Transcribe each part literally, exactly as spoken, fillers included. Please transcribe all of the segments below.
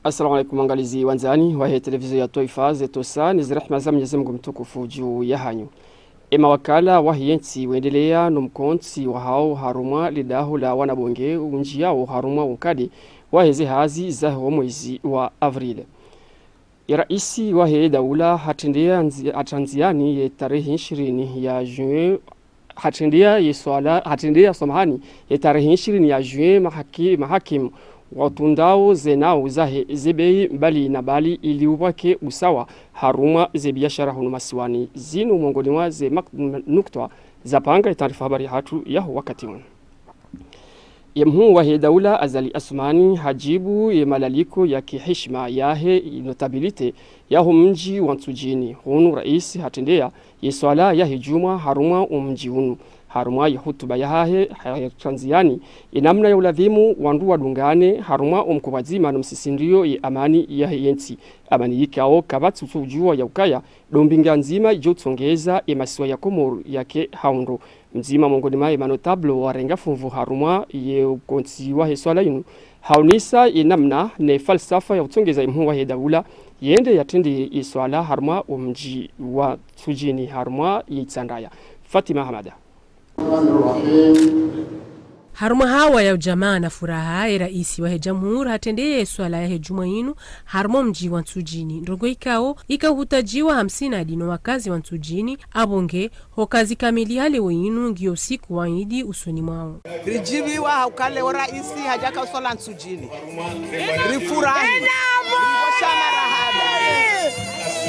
Assalamu alaikum, waangalizi wandzani wahe televizio ya twaifa, ze tosa ne zirehma za Mwenyezi Mungu mtukufu juu yahanyu. Emawakala wahe yentsi wendelea no mkontsi wahao harumwa lidaho la wanabunge unjiao harumwa unkadi wahe ze hazi zaho mwezi wa avril. Eraisi wahe daula hatrendea nzi-, hatrandziani ye tarehi ishirini ya juin, hatrendea ye swala, hatrendea, samahani, ye tarehi ishirini ya juin mahaki-, mahakimu watrundao ze nau zahe ze bei mbali na mbali ili upvwake usawa harumwa ze biashara hunu masiwani. Zinu mwongoni mwa ze mak-, nukta zapanga ye taarifa habari yahatru yaho wakati unu. Ye mhuu wahe daula Azali Assoumani hajibu ye malaliko ya kihishima yahe notabilité yaho mji wa Ntsudjini. Hunu raisi hatrendea ye swala yahe djumwa harumwa omji unu. Harumwa ye hutuba yahahe, ha-, hatrandziani ye namna ya uladhimu wandru wadungane harumwa omkowa dzima no msisindrio ye amani yahe yentsi. Amani yikao kapvatsi utsudjuwa ya ukaya ndo mbinga ndzima idjo utsongeza ye masiwa ya Komori yake ha undro. Mdzima mwongoni mwa ye manotable warenga funvu harumwa ye ukontsi wahe swala yinu, haonesa ye namna ne falsafa ya utsongeza ye mhuu wahe daula yende yatrende ye swala harumwa omji wa Ntsudjini harumwa ye Itsandraya. Fatima Hamada. Harumwa hawa ya ujamaa na furaha, ye raisi wahe jamhuri hatrendeye swala yahe djumwa yinu harumwa mji wa Ntsudjini. Ndrongoo ikao ikahutajiwa ha msinadi no wakazi wa Ntsudjini, apvo nge ho kazi kamili ha leo yinu ngiyo usiku wa idi usoni mwao. Ridjiviwa ha ukaya leo raisi hadja ka uswala Ntsudjini. Rifurahi. Rivosha marahaba.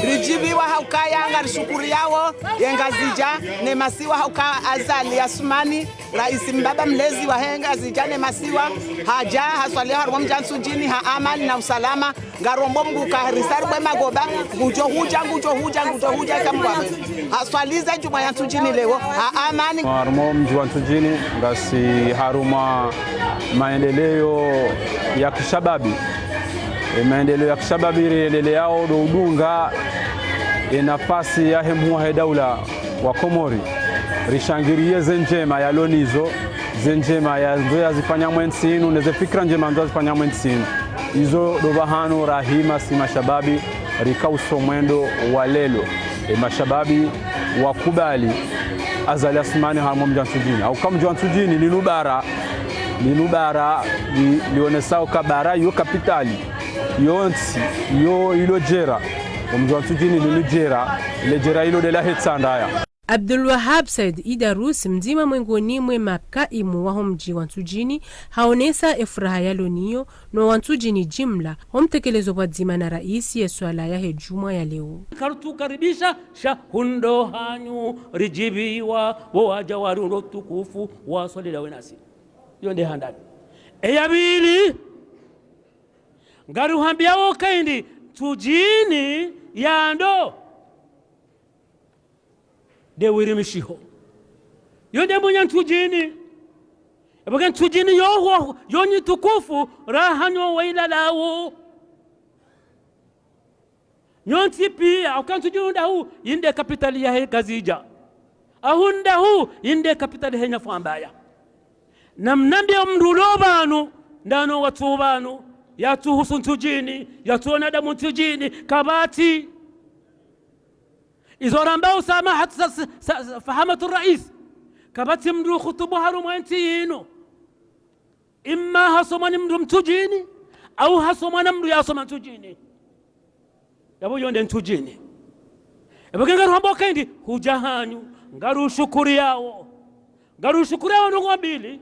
Ridjiviwa ha ukaya ngarishukuriyawo ye Ngazidja ne masiwa ha ukaya Azali Assoumani, raisi mbaba mlezi wahe Ngazidja ne masiwa, hadja haswali harumwa mji wa Ntsudjini ha amani na usalama. Ngarombo Mngu ka risaribwe magoba, ngudjo hudja, ngudjo hudja, ngudjo hudja, eka Mngu apvendze. Haswaliza djumwa ya Ntsudjini leo ha amani. Harumwa mji wa Ntsudjini ngasi harumwa maendeleo ya kishababi. E maendeleo ya kishababi riendeleyao ndo udunga e nafasi yahe mhuu wahe daula wa Komori. Rishangiriye ze ndjema yalo nazo, ze ndjema yandzo yazifanya mwe ntsi inu, ne ze fikira ndjema yandzo yazifanya mwe ntsi inu. Izo ndo pvahanu rahima si mashababi rika uso mwendo wa leo. E mashababi wakubali Azali Assoumani harumwa mji wa Ntsudjini. Ha uka mji wa Ntsudjini linu bara, linu bara, li-, lionesao uka bara yo kapitali, yo ntsi, yo ilo djera. Omji wa Ntsudjini linu djera, le djera ilo nde lahe Itsandraya. Abdulwahab Said Idarus, mdzima mwengoni mwe makaimu waho mji wa Ntsudjini, haonesa e furaha yalo nayo no wa Ntsudjini jimla ho mtekelezo pvwadzima na raisi ye swala yahe djumwa ya leo. Karitsukaribisha sha hundro hanyu ridjiviwa wo wadja warihundro tukufu waswali dawe nasi. Yo nde handani. Eya pvili, ngarihuambiyawo uka indi Ntsudjini yando nde wirimishiho. Yo nde mwenye Ntsudjini. Epvo nge Ntsudjini yo, yo, yo nyi tukufu, raha nyo wailalawo. Nyontsi piya, ha uka Ntsudjini ndahu, yinde kapitali yahe Ngazidja. Ahu ndahu, yinde kapitali yahe Nyafwambaya. Namnambiye mndru ulo pvanu, ndano watsu pvanu, yatsuhusu Ntsudjini, yatsuona damu Ntsudjini, kapvatsi. Izo ramba usamaha sa, sa, sa, sa, fahamatu rais. Kapvatsi mndru hutubu harumwa entsi yinu. Imma hasomwa ni mndru Mntsudjini, au hasomwa na mndru yasoma Ntsudjini. Yapvo yo nde Ntsudjini. Epvo nge ngarihuambiyawo uka indi hudja hanyu, ngarishukuriyawo. Ngarishukuriyawo ndrongoo mbili,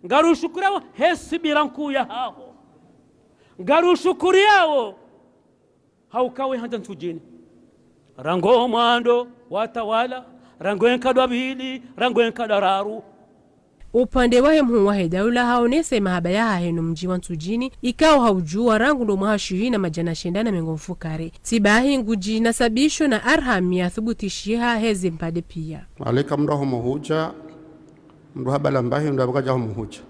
ngarishukuriyawo he subira nkuu yahaho. Ngarishukuriyawo ha uka we handza Ntsudjini. Rangu mwando watawala, rangu enkado ya pvili, rangu enkado ya raru. Upande wahe mhuu wahe daula haonesa e mahaba yahahe no mji wa Ntsudjini, ikao haudjuwa rangu ndo mwaha shihwi na madjana shenda na mengo mfukare. Tsi bahi ngudjinasabisho na arham yathubutishiha heze mpande piya. Aleka mndru aho muhudja, mndru habala mbahi, mndru abakaja ho muhudja.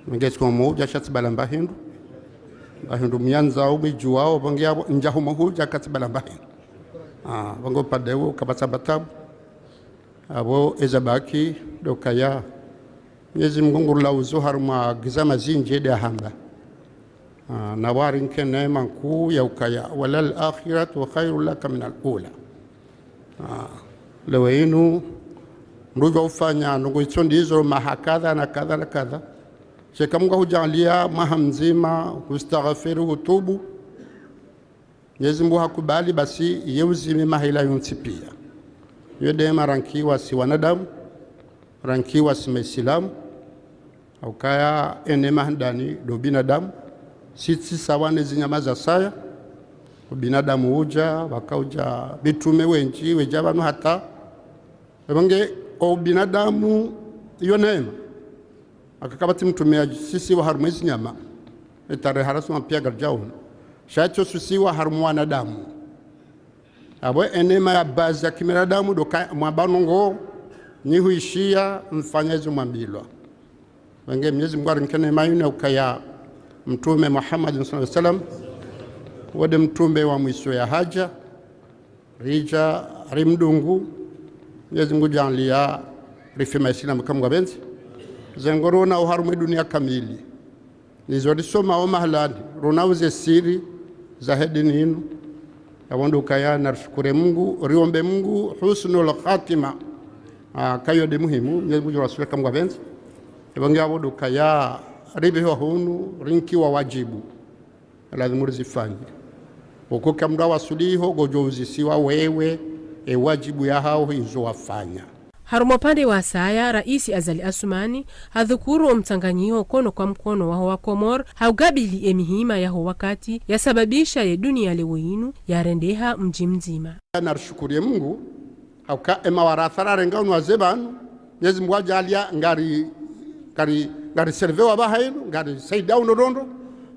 Menge tsi ko muhudja sha tsi bala mbahi ndru. Mbahi ndru myandzao mdjuwao, pvo nge yapvo ndja ho muhudja ka tsi bala mbahi ndru. Ah, pvo nge upande wo kapvatsi mba tabu. Apvo eza baki ndo ukaya Mwenyezi Mungu ngurulauzo harumwa giza mazindji ede ahamba. Ah, na warinike neema nkuu ya ukaya, "وللآخرة خير لك من الأولى." Ah, leo inu, mdru udjo ufanya ndrongoo itso ndizo maha kadha na kadha na kadha. Sha eka Mungu hahudjaaliya mwaha mdzima, hustaghfiri, hutubu, Mwenyezi Mungu hakubali, basi ye uzime maha ila yontsi piya. Yo nde maana rankiwa si wanadamu, rankiwa si Maislamu, ha ukaya ye neema handani ndo binadamu, si tsi sawa ne zinyama zasaya. Ubinadamu udja, waka udja mitume wendji, wedja pvanu hata. Epvo nge o ubinadamu yo neema. Aka kapvatsi mtume yasisiwa harumwa ezinyama, etarehi harasoma piya ngaridjaona. Sha yatso sisiwa harumwa wanadamu. Apvo ye neema ya bazi ya kibinadamu ndo ka mwamba ndrongoo, nyi huishiya, mfanya izo mwambilwa. Epvo nge Mwenyezi Mungu harinike neema yinu ya ukaya Mtume Muhammad swallallahu alayhi wasallam, wo nde mtume wa mwiso yahadja, ridja, rimdungu, Mwenyezi Mungu hudjaaliya rife Maislamu eka Mungu hapvendze. Ze ndrongoo rona oharumwa eduniya kamili, nizo risoma omahalani, rona uze siri zahe dini inu. Yapvo ndo ukaya narishukuru Mungu, riombe Mungu husnul khatima. Ah, kayo nde muhimu, Mwenyezi Mungu hudjoraswilisha eka Mungu hapvendze. Epvo nge yapvo ndo ukaya ripvehwa hunu, rinkiwa wadjibu. Lazimu rizifanye. Oko eka mdru hawaswili iho, ngodjo uzisiwa wewe, e wadjibu yahaho izo wafanya. Harumwa upande wasaya, Raisi Azali Assoumani hadhukuru o mtsanganyiho kono kwa mkono waho wa Komori, ha ukabili e mihima yaho wakati, yasababisha ye duniya leo inu yarendeha mdji mdzima. Narishukuru ye Mungu, ha uka emawaratha rarenga unu wazee pvanu, Mwenyezi Mungu hadjaaliya ngari, ngari, ngari serve wa pvaha inu, ngari saidia unu ndrongoo.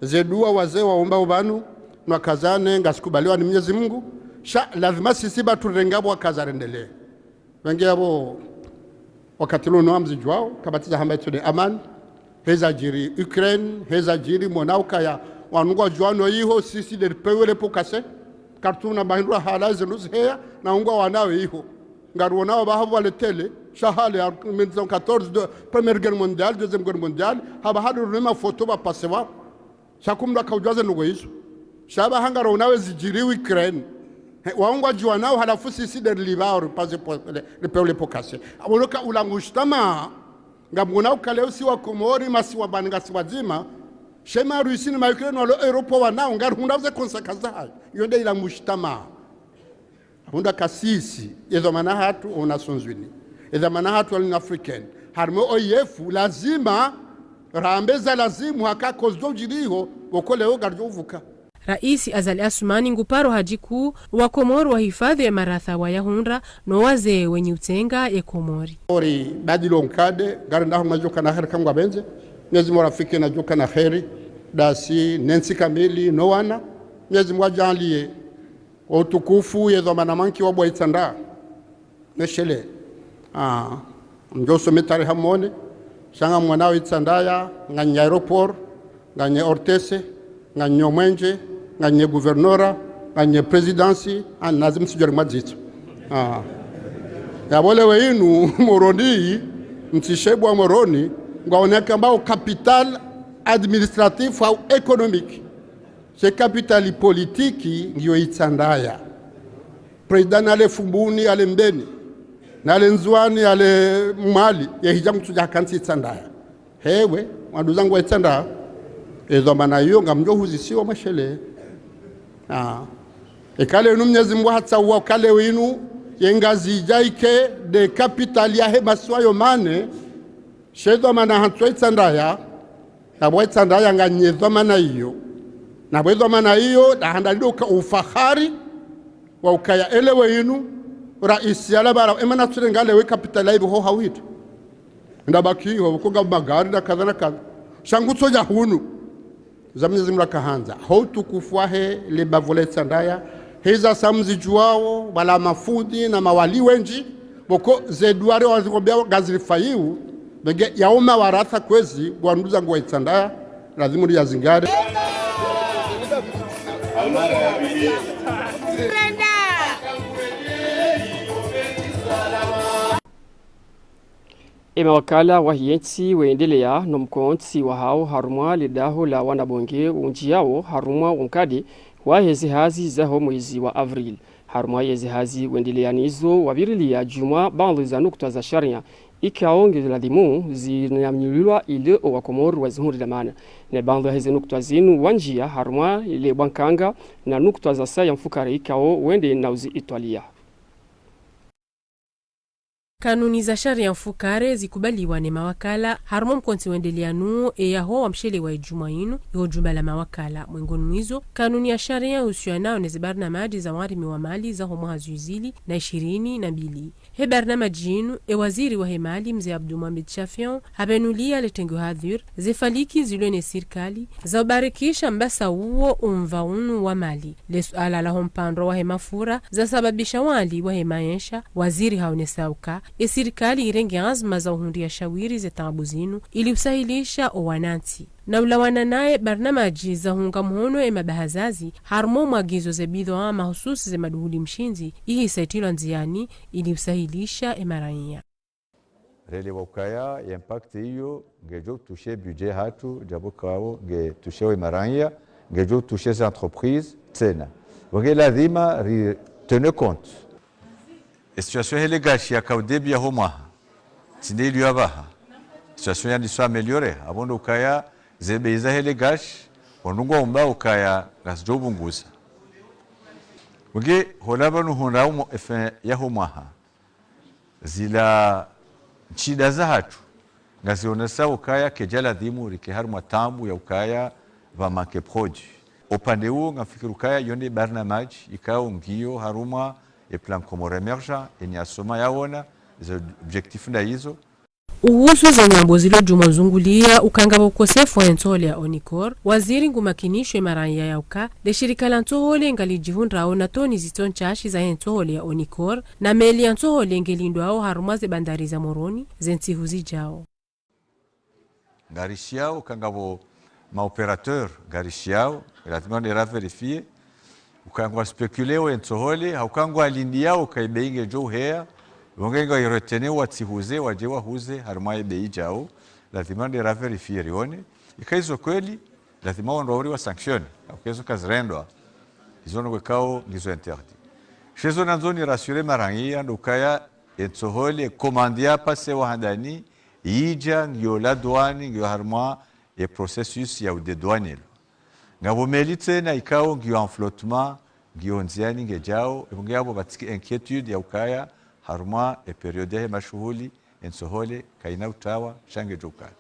Ze dua wazee waomba pvanu, no wakazane, ngazikubaliwa ni Mwenyezi Mungu. Sha lazima sisi pvatsu renga pvo wakaza rendelee. Epvo nge yapvo wakati lunu ngamzidjuwao, kapvatsi za hamba itso nde amani. Heza djiri Ukraine, heza djiri mwona ukaya, wanu ngwadjuwano iho, sisi nde ripewe le pot cassé. Karitsuna mahindru hala zindru ziheya, na ngwawanao iho. Ngariwonao pvaha pvwa le télé, sha hale ya mille neuf cent quatorze, de, Première Guerre mondiale, Deuxième Guerre mondiale, hapvaha ndo rune mafoto pvapase pvwa. Sha eka mdru hakaudjuwa ze ndrongoo izo. Sha pvaha ngaronao ezidjiri Ukraine. He, wao ngwadjuwanao halafu sisi nde rilipvao ripaze po-, le, ripewe le pot cassé. Apvo ndo uka ulangu shitama. Ngamwonao uka leo si wa Komori, masiwa pvanu ngasi wadzima. Sha ema Russie ni ma Ukraine walo Europe wanao, ngarihundrao ze conséquences zahayo. Yo nde ila mujtama. Apvo ndo uka sisi, ye dhwamana hatru o Nations Unies, ye dhwamana hatru o Union Africaine, harumwa O I F, lazima rambe za lazimu haka kozo djiriho, pvoko leo ngaridjo uvuka. Raisi Azali Assoumani nguparo hadji kuu wa Komori wahifadhwi ye maratha wayahundra no wazee wenyi utsenga ye Komori. Ori badilo nkade, ngarendaho mwadjoka na heri eka Mungu hapvendze, Mwenyezi Mungu rafiki nadjoka na heri, ndasi, ne ntsi kamili, no wana, Mwenyezi Mungu hadjaaliye o utukufu ye dhwamana mankiwa pvwa Itsandra. Meshele. Ah, mdjo usome tarehi mwone. Sha ngamwonao Itsandra ya, nganyi aéroport, nganyi O R T C, nganyi o mwenje, nganyi gouvernorat, nganyi présidence, ah, nazi msidjori madzitso. Ah. Yapvo leo inu, Moroni, mtsishebu wa Moroni, ngwaoneka amba o capitale administratif au économique. She capitale politique ngiyo Itsandra ya. Président nale Fumbuni, ale Mbeni, nale Ndzuani, ale Mwali, ye hidja mtsudja hakantsi Itsandra ya. Hewe, wanduzangu wa Itsandra, ye dhwamana iyo ngamdjo huzisiwa meshele. Ah. Eka leo inu Mwenyezi Mungu hatsauwa uka leo inu, ye Ngazidja ike nde capitale yahe masiwa yo mane, she dhwamana hantsi wa Itsandra ya, na pvwa Itsandra ya nganyi ye dhwamana iyo. Na pvwa ye dhwamana iyo, nda handani ndo uka ufahari, wa ukaya elewe inu, raisi yala pvala, emana tsurenga lewe capitale ya ipvo ho hawuhita. Nda baki iho, pvoko nga magari na kadha na kadha. Sha ngutsodja hunu. Za Mwenyezi Mungu rakahandza. Ho utukufu wahe le bavu le Itsandra ya. Heza sa mzidjuwao, pvala mafundi na mawali wendji. Pvoko ze duwari wazikombea ngazirifayiu. Benge yauma waratha kwezi, wanduzangu wa Itsandra ya. Lazimu riyazingare. Emawakala wahe yentsi wendelea no mkontsi wahao harumwa ledaho la wanabunge undjiao harumwa unkadi wahe zihazi zaho mwezi wa avril. Harumwa ye zihazi wendelea nizo wavirilia djumwa baadhwi za nukta za sharia ikao nge ladhimu zinamnyulilwa ile owakomori wazihundri dhamana. Ne baadhwi heze nukta zinu wandjia harumwa ile bwankanga na nukta za saya mfukare ikao wende na uziitwalia. Kanuni za sharia mfukare zikubaliwa ne mawakala harumwa mkontsi wendelea nuo eyaho wa mshele wa idjumwa inu iho jumba la mawakala. Mwengoni mwizo kanuni ya sharia uhusianao ne zibarnamaji za warimi wa mali zaho mwaha zihwi zili na ishirini na mbili. He barnamaji inu, e waziri wahe mali mze Abdou Mohamed Chafion habenulia le tengo hadhir zefaliki zilwe ne sirikali za ubarikisha mbasa uwo umva unu wa mali. Le suala laho mpandro wahe mafura zasababisha wali wahe maesha, waziri haonesa uka e sirikali irenge anzma za uhundria shawiri ze taabu zinu ili usahilisha owanantsi. Na ulawana naye barnamaji za hunga mhono e mabahazazi harumwa mwagizo ze bidhwaa mahususi ze maduhuli mshindzi ihisa itilwa ndziani ili usahilisha e maraiya. Relewa ukaya ye impact iyo ngejo utushe budget hatru, djabo kawo nge tushe we maraiya, ngejo utushe ze entreprise tsena. Wange lazima ri tenir compte. E situation hele gashi ya kaudebut yaho mwaha tsi nde ilio apvaha. Situation yandiso améliorer. Apvo ndo ukaya ze bei za hele gashi wandru ngwaomba ukaya ngazijo ubunguza. Wange hola pvanu honda umo e fin yaho mwaha. Zila nshida zahatru ngazionesa ukaya keja ladhimu rike harumwa taabu ya ukaya pva manque produit. Opvande uwo ngamfikiri ukaya iyo nde barnamaji ikao ngiyo harumwa e plan Comores Emergent, eni asoma yaona ze objectif nda izo. Uhusu ze nyambo zilo jumwa nzungulia uka ngapvo ukosefu wahe ntsohole ya Onicor, waziri ngumakinisho e maraiya ya uka le shirika la ntsohole ngalijihundrao na toni zitso ntsashi zahe ntsohole ya Onicor, na meli ya ntsohole ngelindwao harumwa ze bandari za Moroni ze ntsihu zijao. Ngarishiao uka ngapvo ma opérateur, ngarishiao, lazima nde ra vérifier uka ngwa spéculer o entsohole, hauka ngwalindiao uka ibei ngejo uheya, wange ngwa iretenir watsihuze, waje wahuze harumwa ibei ijao. Lazima nde ra vérifier rione ika izo kweli, lazima wandru wauri wa sanctionner, hauka izo kazirendwa, izo ndo kwekao ngizo interdit. She zo nandzo ni rassurer maraiya ndo ukaya entsohole commande ya passer wa handani, ija ngiyo la douane, ngiyo harumwa e processus ya udédouanelwa. Ngapvo meli tsena ikao ngiyo en flottement, ngiyo ndziani ngejao, epvo nge apvo pvatsiki inquiétude ya ukaya harumwa e période yahe mashuhuli, entsohole kaina utawa sha ngejo ukaya.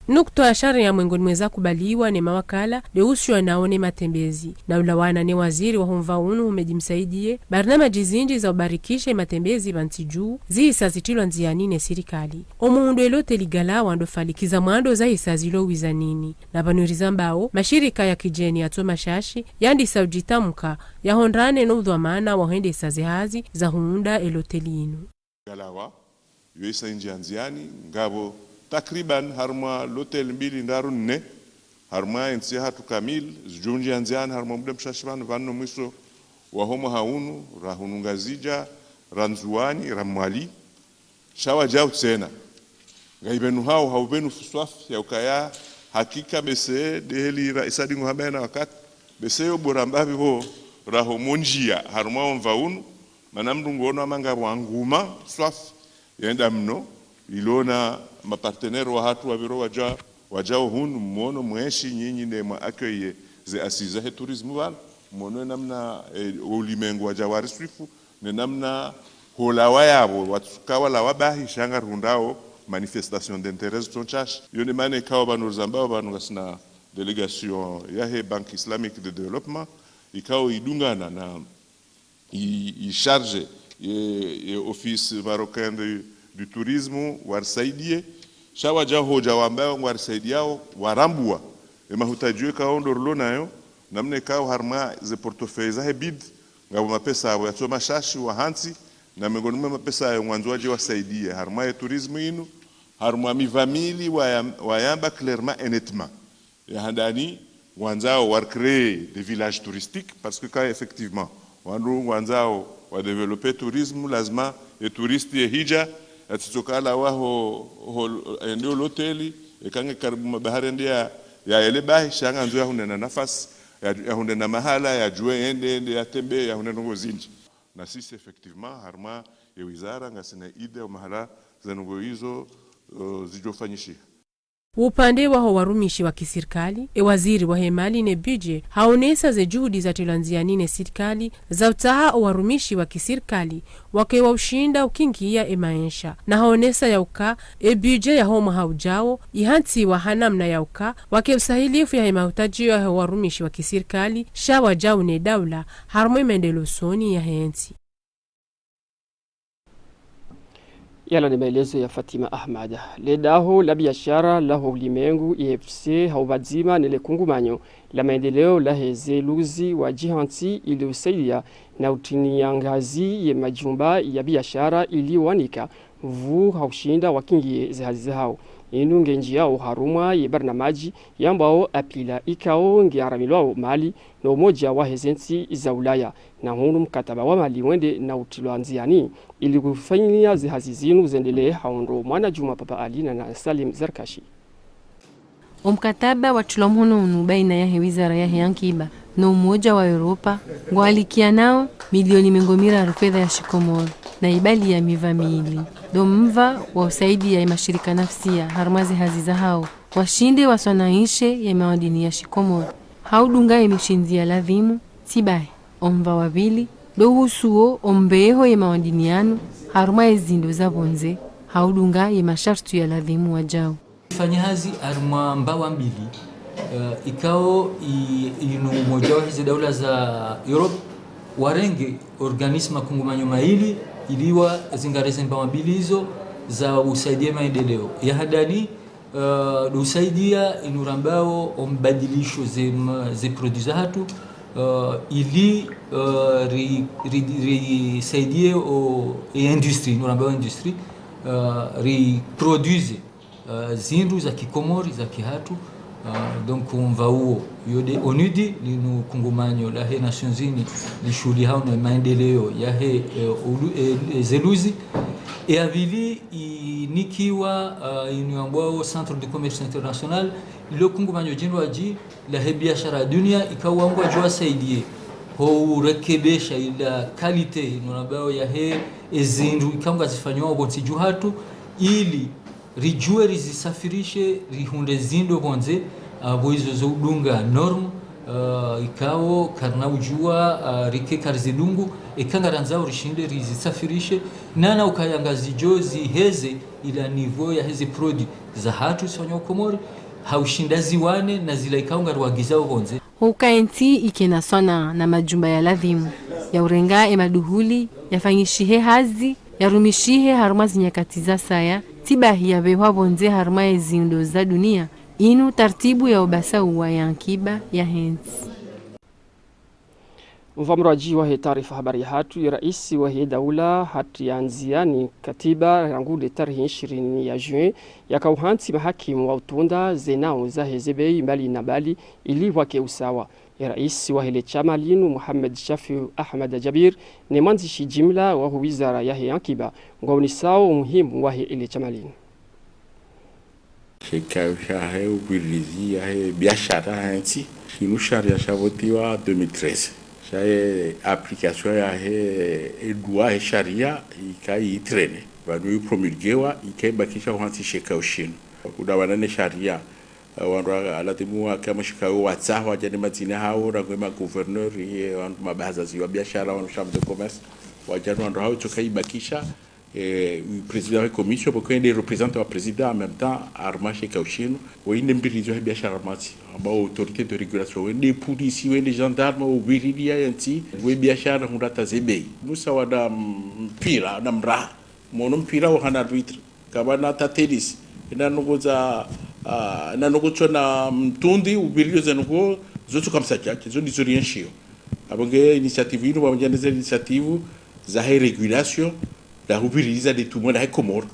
Nukta ya sharia mwengoni mweza kubaliwa ne mawakala nde uhusianao ne matembezi. Na ulawana ne waziri waho mva unu Houmed Msaidie, barnamaji zinji za ubarikisha e matembezi pvantsi juu zihisa zitilwa ndziani ne sirikali. Omuhundro e loteli Galawa ndo faliki za mwando zahisa zilo wizanini. Na pvanu rizambao, mashirika ya kijeni yatso mashashi yandisa ujitamka yahondrane no udhwamana wa hwendesa ze hazi za huunda e loteli inu. Galawa, yo isa injia ndziani, ngapvo takriban harumwa loteli mbili, ndraru, nne, harumwa entsi yahatru kamili, zijo unjia ndziani harumwa muda mshashi pvanu, pvanu no mwiso waho mwaha unu, ra hunu Ngazidja, ra Ndzuwani, ra Mwali, sha wajau tsena. Ngaipvenuhao, haupvenu fuswafi, ya ukaya, hakika bese, de heli ra isa dingo hamba ena wakati, bese yo bora mbapvi pvo, raho monjia, harumwa omva unu, mana mndru nguono amba ngapvo anguma, swafi, yenda mno, ilo na ma partenaires wahatru wapviro waja, wajao hunu, mwono mweshi nyinyi ne mwa accueillir ze assises zahe tourisme pvanu, mwono e namna, eh, ulimengu waja wariswifu, ne namna holawa yapvo, watsuka walawa bahi sha ngarihundrao manifestation d'intérêt zitso ntsashi. Iyo ne mana ikao pvanu rizambao pvanu ngasina délégation yahe Banque Islamique de Développement, ikao idungana na i, i chargé ye, ye Office Marocain de, du Tourisme, warisaidie. Sha waja hoja wambao ngwarisaidiao, warambua e mahutajio ikao ndo rilo nayo, namna ikao harumwa ze portefeuille zahe BID, ngapvo mapesa yapvo yatso mashashi wa hantsi, na mengoni mwe mapesa yayo ngwandzo waje wasaidie harumwa ye tourisme inu, harumwa miva mili wayam-, wayamba clairement et nettement. Ya handani, ngwandzao wa créer des villages touristiques, parce que ka effectivement, wandru ngwandzao wa développer tourisme, lazima e touriste ye hija, Yatsitsokala waho, ho, ende ho loteli, eka nge karibu mabahari ende ya, ya ele bahi, sha ngandzo yahundre na nafasi, ya, yahundre na mahala, yadjuwe yende, yende, yatembee, yahundre ndrongoo zindji. Na sisi, effectivement, harumwa ye wizara, ngasina idée ya mahala ze ndrongoo izo, eh, zidjofanyishiha. Upande waho warumishi wa kisirikali, e waziri wahe mali ne budget, haonesa ze juhudi zatrilwa ndziani ne sirikali, za utsaha o warumishi wa kisirikali, wake wa ushinda ukingiya e maesha. Na haonesa ya uka, e budget yaho mwaha ujao, ihantsiwa ha namna ya uka, wake usahilifu yahe mahutadjio yaho warumishi wa kisirikali, sha wadjau ne daula, harumwa e maendeleo usoni yahe ntsi. Yala ni maelezo ya Fatima Ahmad. Le daho la biashara laho ulimengu, E F C, ha upvadzima ne le kungumanyo la maendeleo lahe ze luzi wadjihantsi ili usaidia na utrilia ngazi ye majumba ya biashara ili wanika nvu ha ushinda wakingiye ze hazi zahao. Inu ngendjiyao harumwa ye barnamaji yambwao APILA ikao ngiaramilwao mali no umoja wahe ze ntsi za Ulaya. Na hunu mkataba wa mali wende na utrilwa ndziani, ili kufanyilia ze hazi zinu zendelee, haondo Mwanadjumwa Papa Ali na, na Salim Zarkashi. O mkataba watrilwa mhono unu baina yahe wizara yahe ankiba no umoja wa Europa, ngwalikianao milioni mengo miraru fedha ya shikomori, na ibali ya miva miili. Ndo mva wa usaidia ye mashirika nafsia harumwa ze hazi zahao, washinde waswanaishe ye maadini ya shikomori, ha udunga ye mishindzi ya ladhimu, tsi bahi. O mva wa pvili, ndo uhusuo o mbeho ye maadini yanu, harumwa ye zindo za pvondze, ha udunga ye mashartwi ya ladhimu wadjau. Fanya hazi harumwa mbawa mbili, eh, ikao i-, inu umoja wahe ze daula za Europe, warenge organisme makungumanyo maili, ili wazingare ze mbawa mbili izo za usaidia maendeleo. Ya handani, eh, ndo usaidia inu rambao o mbadilisho ze ma-, ze produits zahatru, eh, ili, eh, ri-, ri-, risaidie o, e industrie, inu rambao industrie, eh, riproduise, eh, zindru za kikomori, za kihatru, eh, donc mva uo, yo nde ONUDI, linu kungumanyo lahe Nations Unies, lishuhulihao ne maendeleo yahe, eh, ulu-, eh, eh, ze luzi. E ya pvili, inikiwa, ah, inu yambwao Centre de Commerce International, ilo kungumanyo djindrwadji lahe biashara dunia, ikao ngwadjo wasaidie ho urekebesha ila qualité, inu rambao yahe ezindru ikao ngazifanywao pvontsi dju hatru, ili ridjuwe rizisafirishe, rihundre zindo pvondze, ah, pvo izo zo udunga norme, ah, ikao karina udjuwa, ah, rike karizidungu, eka ngarandzao rishinde rizisafirishe, nana ukaya ngazidjo ziheze ila niveau yahe ze produits zahatru zifanywa Komori, ha ushinda ziwane na zila ikao ngariwagizao pvondze. Huka entsi ikena swana na majumba ya ladhimu, ya urenga e maduhuli, yafanyishihe hazi, yarumishihe harumwa zinyakati za saya, tsi bahi yapvehwa pvondze harumwa ezindo za dunia, inu tartibu ya ubasauwa ya ankiba yahe ntsi. Mvamrwaji wahe taarifa habari yahatru, ye raisi wahe daula hatria ndziani katiba rangu le tarehi ishirini ya juin, yakauhantsi mahakimu wa utunda zenao zahe ze bei mbali na mbali ili wake usawa. Ye raisi wahe le shama linu, Mohamed Shafiu Ahmad Jabir, ne mwandzishi jimla waho wizara yahe ankiba, ngwaonesao umuhimu wahe le shama linu. Sheka shahe uvirizi yahe biashara yahe ntsi, shinu sharia shavotiwa deux mille treize. Shahe application yahe edua he sharia ika itrene. Pvanu ipromulguewa, ika ibakisha uhantsi sheka ushinu. Kudawana ne sharia, eh, wandru wa-, aladhimu wake ama sheka wo watsaho, wadja ne madzina hawo, rangu ema gouverneur, ye wandru mabahazazi wa biashara, wandru chambre de commerce, wadja ne wandru hawo, tsoka ibakisha, eh, président wa commission, pvoko yende représentant wa président, en même temps, harumwa sheka ushinu, wo inde mbirizi yahe biashara mwa ntsi, amba autorité de régulation, wende polisi, wende gendarme, wo uvirilia ye ntsi, we biashara hundra hata ze bei. Musa wana mpira, na mraha, mono mpira wo hana arbitre, kapvana hata tennis, ina nongo za, ah, ina nongo tsona mtundi, uvirilio ze nongo, zo tsoka msadjadja, zo ndizo rienshio. Apvo nge initiative inu, pvamwedja ne ze initiative zahe régulation, la huviriliza le tumwa lahe Komoro.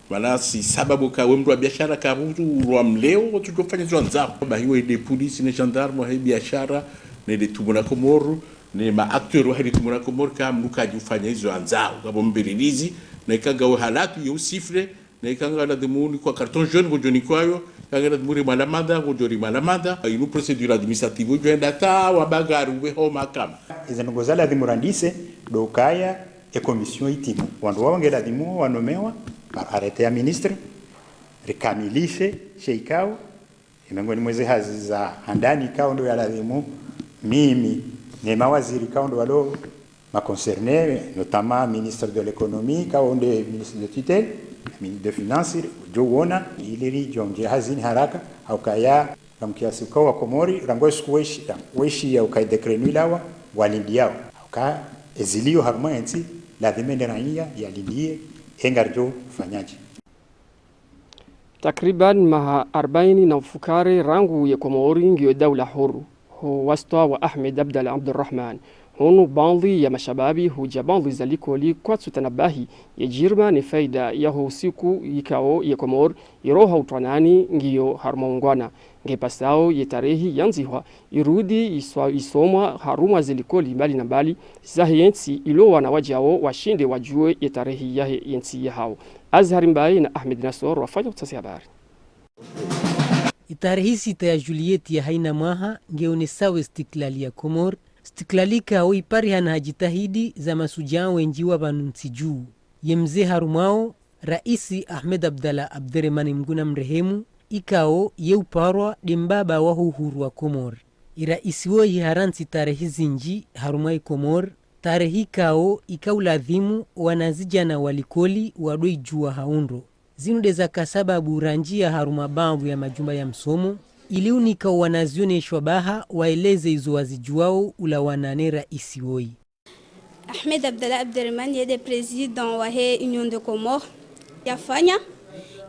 Mana si sababu ka we mndru wa biashara ka mndru wa mleo, wo tsudjofanya zo wandzao. Bahi wo inde polisi ne gendarme wahe biashara, ne le tumwa la Komoro, ne ma acteurs wahe le tumwa la Komoro, ka mndru kadjufanya izo wandzao, kapvo mvirilizi, Na ika ngawe halatu ye usifle, na ika ngaladhimu nikwa carton jaune, ngodjo nikwayo, ika ngaladhimu rimwa l'amende, ngodjo rimwa l'amende. Inu procédure administrative udjo enda hata wabagari uwe ho mahakama. Eze ndrongoo zaladhimu randise, ndo ukaya e commission itimu. Wandru wawo ngeladhimu wanomewa, par arrêté ya ministre, rikamilishe, she ikao, e mengoni mwa eze hazi za handani ikao ndo yaladhimu, mimi, ne mawaziri ikao ndo walo ma concernés, notamment ministre de l'économie, ikao nde ministre de tutelle, ministre de finances, djo uona, ili ridjo ndjie hazini haraka, ha ukaya, rangu kiasi ukao wa Komori, rangu esiku weshi, weshi ya ukaya décret nu ilawa, walindiao. Ha ukaya, ezilio harumwa entsi, ladhimu ende raiya, yalindie, e ngaridjo fanyadje. Takriban maha arbaini na mfukare rangu ye Komori ngiyo daula huru, ho wasitwa wa Ahmed Abdallah Abderemane. Hunu baadhwi ya mashababi hudja baadhwi za likoli kwatsu tanabahi ye djirma ne faida yaho usiku ikao ye Komori iroha utwanani ngiyo harumwa ungwana. Ngepvasao ye tarehi yandzihwa irudi iswa-, isomwa harumwa ze likoli mbali na mbali zahe yentsi, ilo wana wadjao washinde wadjuwe ye tarehi yahe yentsi yahao. Azhar Mbaye na Ahmed Nassor wafanya kutasi habari. Itarehi sita ya Juliet ya haina mwaha ngeonesao istiklali ya Komori, istiklali ikao iparihana ha jitihadi za mashujaa wendji wa pvanu ntsi dju. Ye mze harumwao, Raisi Ahmed Abdallah Abderemane, Mngu namrehemu, ikao ye uparwa nde mbaba waho uhuru wa Komori. Iraisi woyi harantsi tarehi zindji harumwa i Komori, tarehi ikao ikauladhimu wanazidjana wa likoli wadwe idjuwa ha undro. Zinu nde zaka sababu randjia harumwa baadhwi ya majumba ya msomo, ili unika wanazioni eshabaha waeleze izo wazidjuwao ulawana ne raisi woyi. Ahmed Abdallah Abderemane ye nde président wahe Union des Comores. Yafanya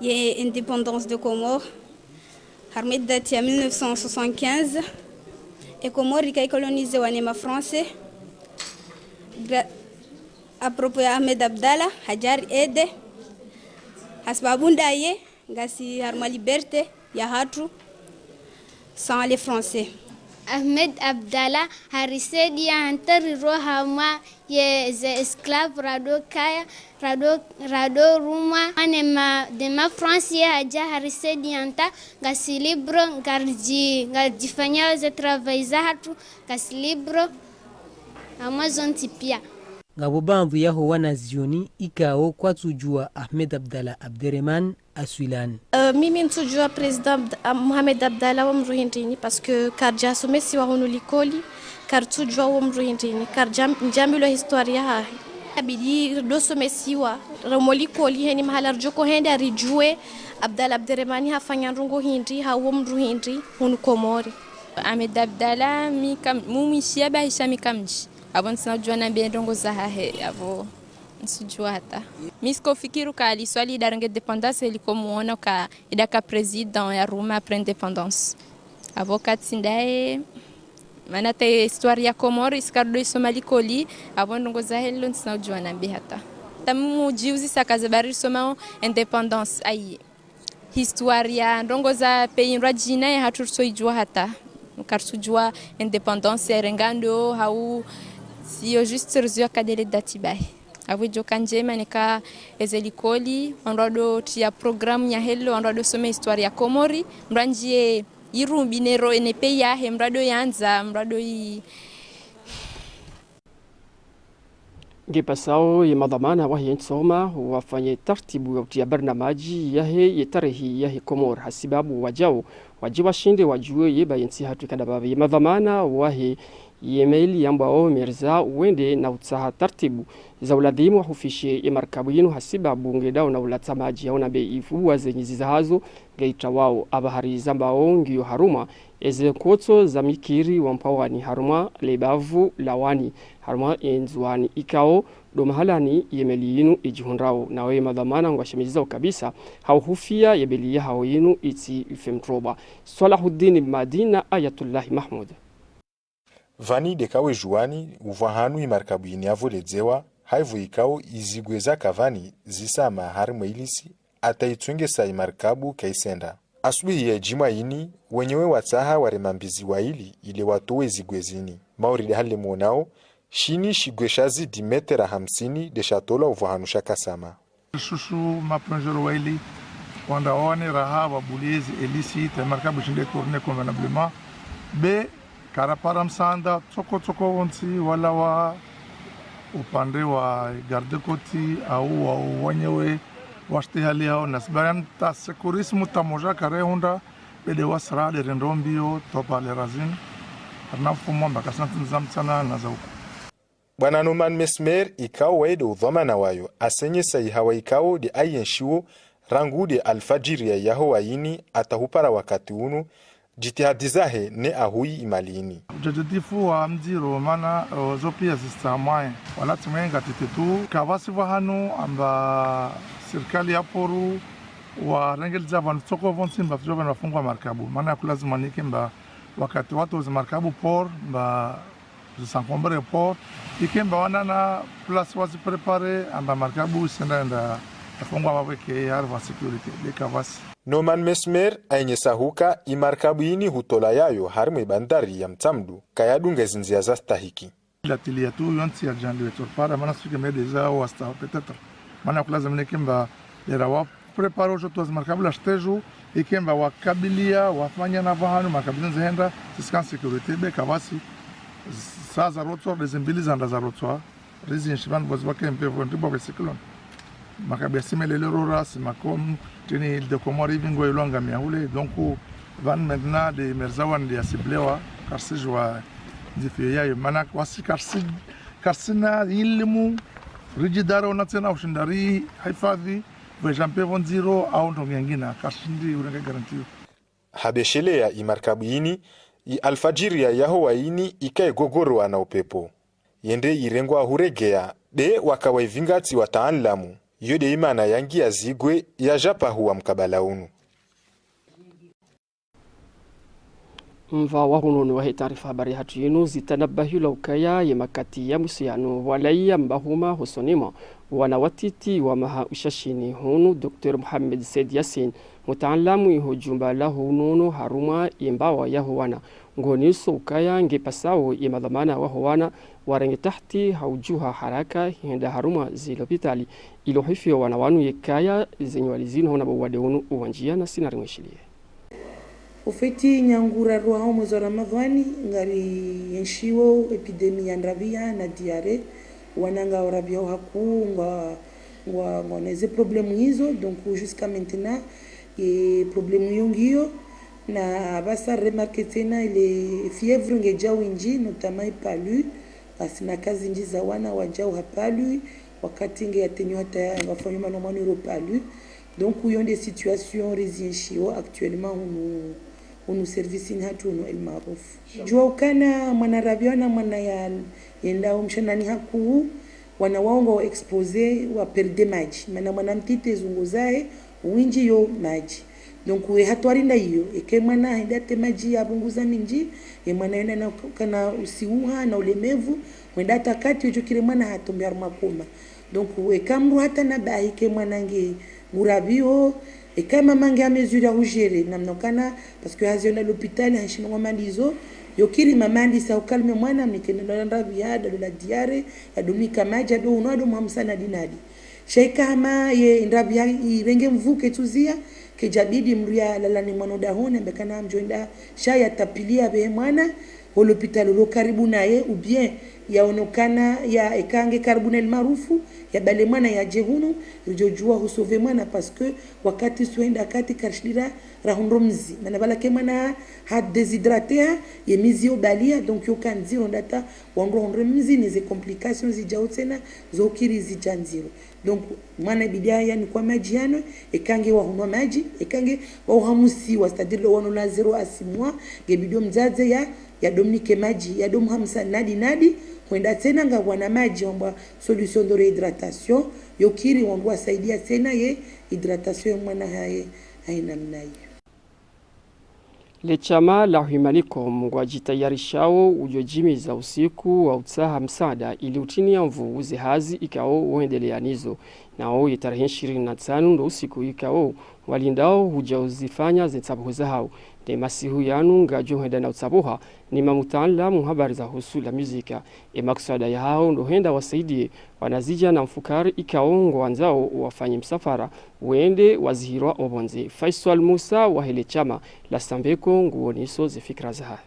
ye indépendance de Comores harumwa e date ya mille neuf cent soixante-quinze. E Komori ika ikolonizewa ne ma Français. Gra-, à propos ya Ahmed Abdallah, hadja ari aidé. Hasababu ndaye, ngasi harumwa liberté yahatru sans les Français. Ahmed Abdallah harisaidia hata riroha harumwa ye ze esclaves, rado kaya, rado, rado rumwa ne ma, ne ma Français. Ye hadja harisaidia hata ngasi libre, ngaridji, ngaridjifanyao ze travail zahatru, ngasi libre, harumwa zontsi pia. Ngapvo baadhwi yaho wanazioni ikao kwatsudjuwa Ahmed Abdallah Abderemane aswilan. Euh, mimi ntsudjuwa président Abd-, Ab-, Mohamed Abdallah wo mdru hindrini, parce que karidjasomesiwa hunu likoli, karitsudjuwa wo mdru hindrini, karidja-, ndjambilwa histoire yahahe. Yabidi rido somesiwa, harumwa likoli heni mahala ridjoko henda ridjuwe Abdallah Abderemane hafanya ndrongoo hindri, hau wo mdru hindri, hunu Komori. Ahmed Abdallah, mi kam-, mumwishiya bahisha mi kamwishi. Apvo ntsina udjuwa nambe ndrongoo zahahe, apvo ntsudjuwa hata. Mi tsikofikiri uka liswali nda renge indépendance, liko muono ka nda ka président yaruma après indépendance. Apvo katsi ndaye, mana hata ye histoire ya Komori, tsi karido isoma likoli, apvo ndrongoo zahe lilo ntsina udjuwa nambe hata. Hata mudjiuzisa ka ze bari risomao indépendance, ayi. Histoire ya ndrongoo za pays ndrwadjina yahatru ritsoidjuwa hata. Karitsudjuwa indépendance yarenga ndo, hau, siyo juste rizio ka ndele date bahi. Apvo idjoka ndjema neka eze likoli, wandru wado tria programme ya helo, wandru wado some histoire ya Komori, mdru andjie irumbi ne ro-, ne pays yahe, mdru ado yandza, mdru ado i- Ngepvasao ye madhwamana wahe ntsoma wafanye tartibu ya utria barnamaji yahe ye tarehi yahe Komori, hasibabu wadjao wadje washinde wadjuwe yeba yentsi yahatru ikao ndapvi. Ye madhwamana wahe ye meli yambwao Mirza wende na utsaha tartibu za uladhimu wahufishe ye markabu yinu, hasibabu ngedao na ulatsa madji yaona mbe ifuwa ze nyizi zahazo ngeitrawao. Apvahari zambwao ngiyo harumwa eze nkotso za Mikiri wa Mpwawani harumwa lebavu la Wani harumwa ye Ndzuwani ikao ndo mahalani ye meli yinu idjihundrao. Nawo ye madhwamana ngwashemezao kabisa hauhufia ye meli yahao yinu itsi ife mtrobwa. Swalahuddin Madina, Ayatullahi Mahmud. Pvani ndeka we djuwani, upvwa hanu imarkabu yini yapvo ledzewa, haivo ikao izigwe zaka pvani zisama harimwa ilisi, hata itsungesa imarkabu kaisenda. Asubuhi ya djimwa yini, wenyewe watsaha warema mbizi waili ile watowe zigwe zini. Mauridi hale mwonao, shini shigwe shazidi metera hamsini nde shatolwa upvwa hanu shakasama. Shushu ma plongeurs waili, wandru waone raha wabulie zi hélices, ta markabu ishinde tourner convenablement. Be, karapara msaanda, tsoko tsoko wontsi, wala wa upande wa garde-côte, au wa wenyewe, washite hali yao, na sibayan ta secourisme ta moja karehundra, be de wasra de rendo mbio, topa le razin, harina mfumo mba kasina tsinza mtsana na za uku. Bwana Norman Messmer, ikao waye de udhwamana wayo, asenyesa ihawa ikao de ayenshiwo, rangu de alfajiri ya yaho wayini, ata hupara wakati unu, jitihadi zahe ne ahuyi imali ini. Ujadjadifu wa mdziro, mana, o, zo pia zista mwaye. Wala tsi mwenga tite tu. Kavasi vwa hanu amba sirikali ya poru, warengeleza vanu tsoko vontsi mba fijo vanu wafungwa markabu. Mana ya kulazima nike mba wakati watoze markabu port, mba zisankombre port, ike mba wana na place waziprépare, amba markabu isenda enda yafungwa vavo ike yariva sécurité, de kavasi. Norman Messmer ayenyesa huka imarkabu ini hutola yayo harimwa ibandari ya Mtsamdu, kayadunga zindzia za stahiki. La tili ya tu yontsi ya djandi wetu para, mana sike mede za wasta, peut-être. Mana kulazima nike mba lera wa prépare ojo toze markabu la stage, ike mba wakabilia, wafanya na vahanu, makabilia nzihenda, zisika sécurité, be kavasi, sa za rotswa, de zimbili zanda za rotswa, rizi nshibani bozi vake mpevo, ndribo ve cyclone. Makabilia simelele rora, simakom, tini Île de Comores, ivingo ilonga miahule, donc, van maintenant, de merzawan de asiblewa, karsijwa, nzifiyo yayo, mana wasi karsi, karsina ilimu, rijidara ona tsena ushindari, hifadhi, veja mpevo ndziro au ndrongo yangina, kashindi urenge garantie. Habesheleya imarkabu ini, i alfajiri ya yaho wayini ikaye gogorwa na upepo. Yende irengwa huregea, be waka wa ivingatsi wataanlamu, yo de imana yangia zigwe ya japahu wa mkabala unu. Mva wa hununu wahe taarifa habari yahatru yinu zitanabahilwa ukaya ye makati ya mwiso yanu walawa mbahuma hosoni mwa wana watiti wa maha ushashini hunu Docteur Mohamed Said Yassine, mutaanlamu iho jumba la hununu harumwa ye mbawa yaho wana. Ngoniso ukaya ngepasao ye madhwamana waho wana warenge tahadhari ha ujuha haraka hwenda harumwa ze lopitali, ili uhifadhwi wana wanu yekaya ze nyawali zinu hona bo uwade unu uwanjia na sina rimwishiliye. Ufeti nyangura rwaho mwezi wa Ramadhwani, ngari yenshiwo épidémie ya ndrabiha na diarrhée, wana ngwao rabiha hakuu, ngwa, ngwa, ngwa na ze problème izo, donc jusqu'à maintenant, ye problème iyo ngiyo, na basa remarqué tsena ile fièvre ngeja windji, notamment e palu, basi na kazi nyindji za wana wajao ha palu, wakati nge yatenyo hata ngafanywa mano mano ro palu. Donc, iyo nde situation rizienshio actuellement hunu, hunu service ni hatru hunu El Maarouf. Jua ukana mwana rabiha na mwana ya, yenda umshanani hakuu, wana wao ngwao exposé wa perdre madji. Mana mwana mtiti zungu zahe, windji yo madji. Donc, we hatwari nda iyo, eke mwana henda te madji ya bunguza mindji, ye mwana yenda na kana usiuha na ulemevu, wenda hata kati yo jukire mwana hatombe harumwa coma. Donc, eka mdru hata na bahi ke mwana nge ngurabiho, eka mama nge à mesure ya hujere, namna ukana, parce que hazi yonda lopitali, hanshi nongo mandizo, yo kiri mama ndisa ukalme mwana, mnike ndola ndrabiha, dalola diarrhée, yadomnika madji, yado unwa, yado mhamsa nadi nadi. Sha ika hama ye ndrabiha irenge mvu ketsuziya, kejabidi mdru yalala ne mwana odahoni, ambe kana mdjo enda, sha yatapilia behe mwana, ho lopitali lo karibu naye, ou bien yaonokana ya eka nge karibu na El Maarouf, yabale mwana yaje hunu, ridjo jua husauver mwana, parce que wakati suenda kati karishidira rahundro mzi. Mana bala ke mwana ha déshydraté ha, ye mizi yo balia, donc yo ka ndziro ndata, wandru wahundre mzi, ne ze complications zijao tsena, zo kiri zija ndziro. Donc, mwana ibidi yanikwa madji yanu, eka nge wahunwa madji, eka nge wauhamusiwa, c'est-à-dire lo wanu la zéro à six mois, nge bidi mdzadze ya, yadomnike madji, yadomhamsa nadi nadi, hwenda tsena ngapvwana madji, wambwa solution de réhydratation, yo kiri wandru wasaidia tsena ye hydratation ya mwana haye, hayi namna iyo. Le shama la Humaniko ngwajitayarishao ujo jimiza usiku wa utsaha msaada ili utiniya nvu ze hazi ikao woendelea nizo. Nao ye tarehi ishirini na ntsanu ndo usiku ikao walindao hudja uzifanya ze ntsabuho zahao. Ne masihu yanu ngadjo hwenda na utsabuha ne mamutaalamu habari za husu la muzika. E makswada yahao ndo hwenda wasaidie wanazidja na mfukari ikao ngwandzao wafanye msafara wende wazihirwa opvondze. Faisal Musa wahe le shama la Sambeko nguoneso ze fikira zahahe.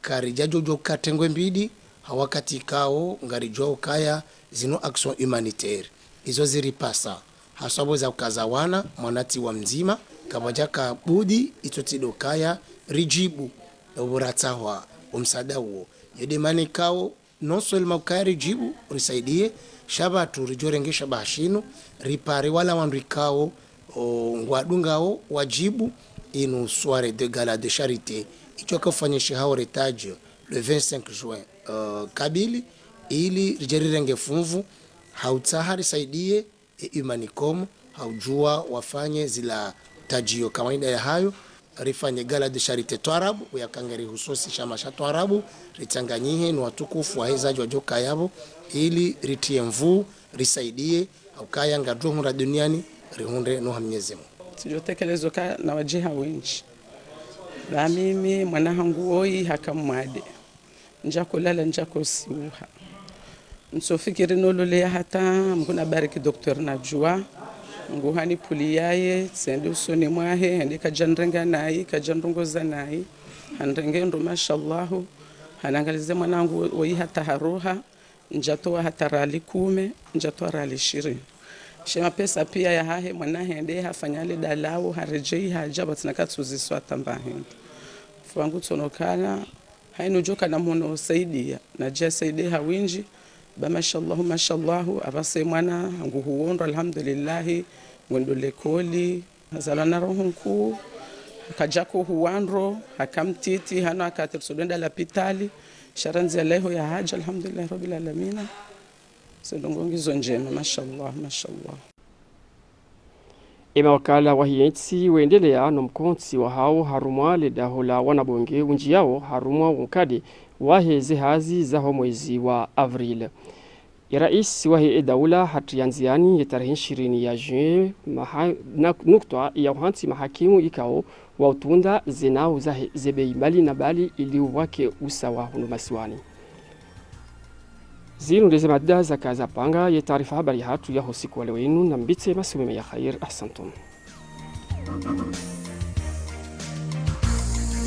Karidjadjo djo katengwe mbidi, ha wakati ikao ngaridjuao ukaya zinu action humanitaire izo ziripasa, haswa pvo za ukaza wana, mwanati wa mdzima, kapvadjaka budi itso tsi ndo ukaya ridjibu, opvo ratsahwa omsaada uwo. Yo nde mana ikao non seulement ukaya ridjibu, risaidie, sha pvatsu ridjo renge shabaha shinu, ripare wala wandru ikao o, ngwadungao wadjibu inu soirée de gala de charité, itsoka ufanyishihao Retajo le vingt-cinq juin, euh, kabili, ili ridje rirenge funvu, ha utsaha risaidie e Humanicom, ha udjua wafanye zila tadjio kawaida yahayo, rifanye gala de charité twarabu, uyakangeri hususi shama sha twarabu, ritsanganyihe no watukufu wahezadji wadjo kaya pvo, ili ritie nvu, risaidie, ha ukaya ngadjo hundra duniani, rihundre no ha Mnyezi Mungu. Tsidjo tekelezo ka na wadjiha wendji. Ba mimi, mwana hangu woyi haka mwade. Ndjako lala, ndjako siuha. Ntsofikiri nololeya hata, Mngu nabariki docteur Nadjua. Mngu hanipvuliyaye, tsende usoni mwahe, hende kadjanrenga nayi, kadjanrongoza nayi. Hanrenge ndro, mashallahu. Hanangalize mwana hangu woyi hata haroha. Ndjatowa hata riali kume, ndjatowa riali shirini. She mapesa piya yahahe, mwana hende hafanya le dalao, haredjeyi hadja, pvatsina katsuziswa hata mba hende. Fuwangu tsonokana, hayinu djoka na mhono usaidiya, nadja saidiye ha windji, ba mashallahu, mashallahu, apvasa mwana hangu huwondro, alhamdulillahi, ngwendo lekoli, hazalwa na roho nkuu, kadjako huwandro, haka mtiti, hanu haka tirso dwenda lapitali, sha randzi ya leho yahadja, alhamdulillahi rabbil alamina. Ze ndrongoo ngizo ndjema, mashallah, mashallah. E mawakala wahe yentsi wendeleya no mkontsi wahao harumwa le daho la wanabunge undjiyao harumwa wo nkade wahe ze hazi zaho mwezi wa avril. E raisi wahe e daula hatriya ndziani ye tarehi ishirini ya juin maha-, na-, nukutwa ya uhantsi mahakimu ikao wa utunda ze nau zahe ze beyi mbali na mbali ili uwake usawa hunu masiwani. Zinu nde ze mada zaka zapanga ye taarifa habari yahatru yaho usiku wa leo inu, nambitse masihu mema ya kheri, ahsantum.